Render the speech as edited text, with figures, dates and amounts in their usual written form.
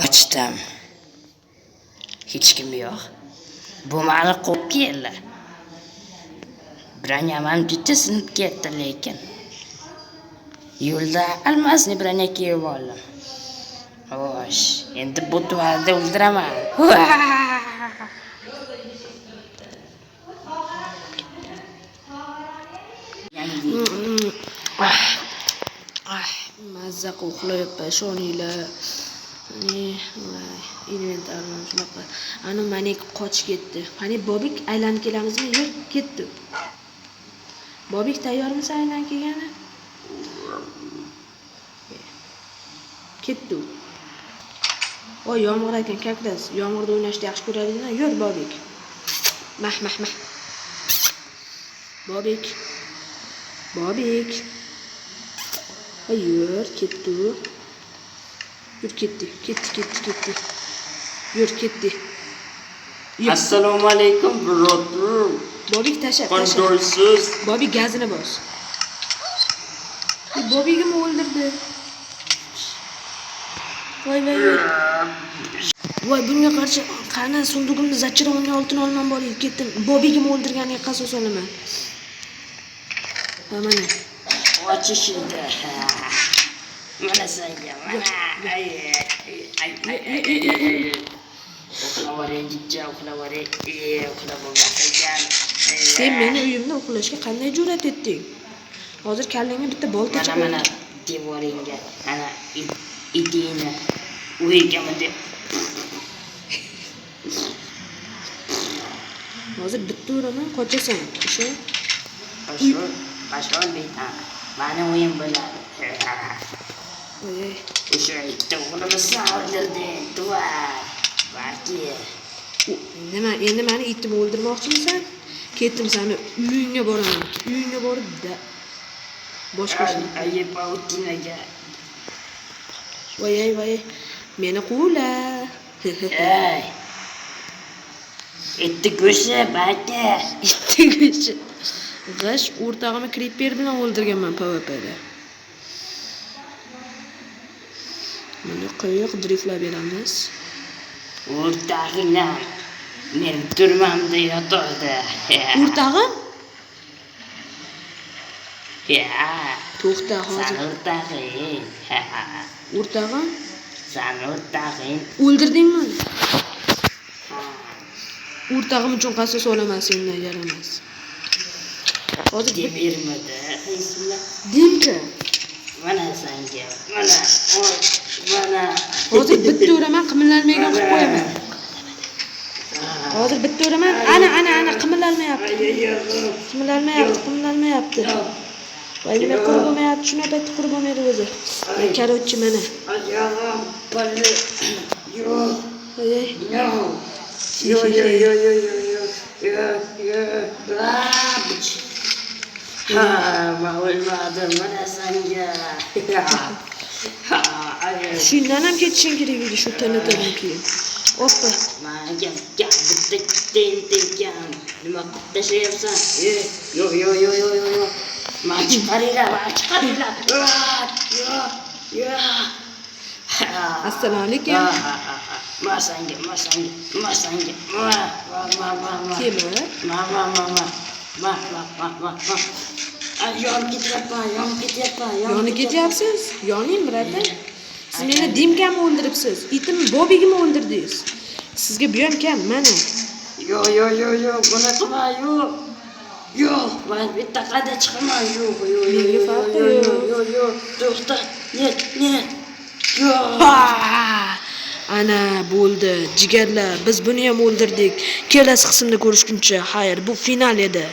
Qochdim. Hech kim yo'q. Bu mani quvib keldi. Bronya ham juda sinib ketdi lekin. Yo'lda almasni bronya kiyib oldim. Xo'sh, endi bu tuvalda o'ldiraman. Yangi Mazza qilib uxlayapman, ishoninglar. Ne, voy, inventar mana shunaqa. Ani manik qochib ketdi. Qani Bobik, aylanib kelamizmi? Yur, ketdi. Bobik, tayyormisan aylanib kelgani? Ketdi u. Voy, yomg'ir ekan, как раз. Yomg'irda o'ynashni yaxshi ko'radigan. Yur, Bobik. Mah, mah, mah. Bobik. Bobik. Ay, yur, ketdi u. Yur, ketdi. Ketdi, ketdi, ketdi. Yur, ketdi. Yur. Assalomu alaykum, birodar. Bobik, tasha, tasha. Qandaysiz? Bobik, gazini bos. E, Bobigimni o'ldirdi. Voy, voy, voy. Voy, bunga qarshi qani sundugimni zachirovniy oltin olmam bor edi, ketdim. Bobigimni o'ldirganiga qasos olaman. Ha, mana. Qochishdi. Mana senga, mana. Ay, ay, ay, ay, ay. Uxlab jijja, uxlab uxlab bo'lmas ekan. Sen meni uyimda uxlashga qanday jur'at etding? Hozir kallangga bitta bolta Mana mana devoringga, ana itingni uyga bunday. Hozir bitta uraman, qochasan. O'sha Pashol, pashol betan. Mani uyim bo'ladi. Voy, O'sha ikkita o'g'limni sen o'ldirding, tuvar. Balki nima, endi mani itimni o'ldirmoqchimisan? Ketdim, sani uyingga boraman. Uyingga borib da boshqa ishni. Ay, pautinaga. Voy, voy, meni quvla. Ey. Itni go'shti, balki. Itni go'shti. G'ish o'rtog'imni creeper bilan o'ldirganman PvPda. Buni qo'yiq driftlab beramiz. O'rtog'inglar men turmamda yotadi. O'rtog'im? Ya. To'xta San hozir. o'rtog'ing. O'rtog'im? San o'rtog'ing. O'ldirdingmi? O'rtog'im uchun qasos olaman sendan, yaramas. Hozir Demirmidi? Ismi? Dimka. Mana senga. Mana. Oy, mana. Hozir bitta uraman, qimillanmaygan qilib qo'yaman. Hozir bitta uraman. Ana, ana, ana, qimillanmayapti. Qimillanmayapti, qimillanmayapti. Voy, nima qurib bo'lmayapti, shuni paytda qurib bo'lmaydi o'zi. Короче, mana. Oyog'im pulli. Yo'q. Voy, Yo'q. Yo'q, yo'q, yo'q, yo'q, yo'q, yo'q, yo'q, yo'q. Ha, man o'lmadim, mana senga. Ha, ay. Shundan ham ketishing kerak edi shu TNTdan keyin. Oppa. Manga gap bitta TNT ekan. Nima qilib tashlayapsan? E, yo'q, yo'q, yo'q, yo'q, yo'q, yo'q. Man chiqaringlar, man chiqaringlar. Yo'q, yo'q, yo'q. Ha. Assalomu alaykum. Ha, ha, ha, ha. Ma senga, ma senga, ma senga. Ma, ma, ma, ma, ma. Temir. Ma, ma, ma, ma. Ma, ma, ma, ma, ma. Ay, yonib ketyapman, yonib ketyapman, Yonib ketyapsiz? Yoning, brata. Siz meni Dimkamni o'ldiribsiz. Itim Bobigimni o'ldirdingiz. Sizga bu ham kam, mana. Yo'q, yo'q, yo'q, yo'q, buni qilma, yo'q. Yo'q, man bitta qanday chiqaman, yo'q, yo'q, yo'q, Menga yo'q, farqi yo'q, yo'q. yo'q, yo'q, to'xta, нет, нет, yo'q. Ha! Ana bo'ldi, jigarlar, biz buni ham o'ldirdik. Kelasi qismda ko'rishguncha xayr, bu final edi.